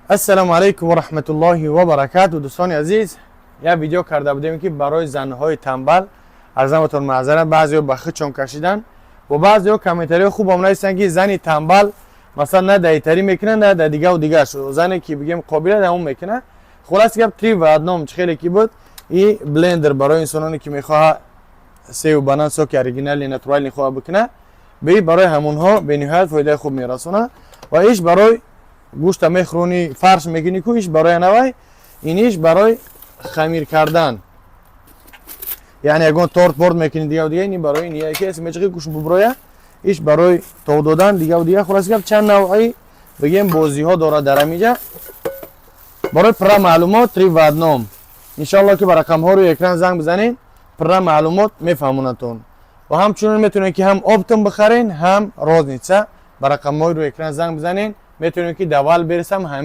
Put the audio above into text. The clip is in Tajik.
Ассалому алайкум ва раҳматуллоҳи ва баракату. Дӯстони азиз, як видео карда будем, ки барои занҳои тамбал. Арзаматон маъзарат, баъзеҳо ба худшон кашидан ва баъзеҳо комментариҳо хубам нависанд, ки зани тамбал, масалан, на даитарӣ мекунад, на да дигаву дигар. Зане ки, бигем, қобилият ҳамон мекунад. Хулас гап, три в одном чӣ хеле ки буд. И блендер барои инсононе, ки мехоҳад севу банан, соки оригинали, натуральный хоҳа бикунад, би барои ҳамонҳо бениҳоят фоидаи хуб мерасонад. Ва иш барои гӯшта мехӯронӣ, фарш мекунӣ ку, иш барои анавай, иниш барои хамир кардан, яъне ягон торт порт мекунӣ, дигаву дига. Ини барои ин яке аст, мечиқи, гӯшт буброя. Иш барои тов додан, дигаву дига. Хулас гап, чанд навъи, бигем, бозиҳо дорад дар ҳамиҷа. Барои пурра маълумот, три в одном, иншоалло, ки ба рақамҳо рӯи экран занг бизанед, пурра маълумот мефаҳмонатон. Ва ҳамчунин метавонед, ки ҳам оптом бихарен, ҳам розница. Ба рақамҳои рӯи экран занг бизанед, метавонед, ки давал бересам ҳами.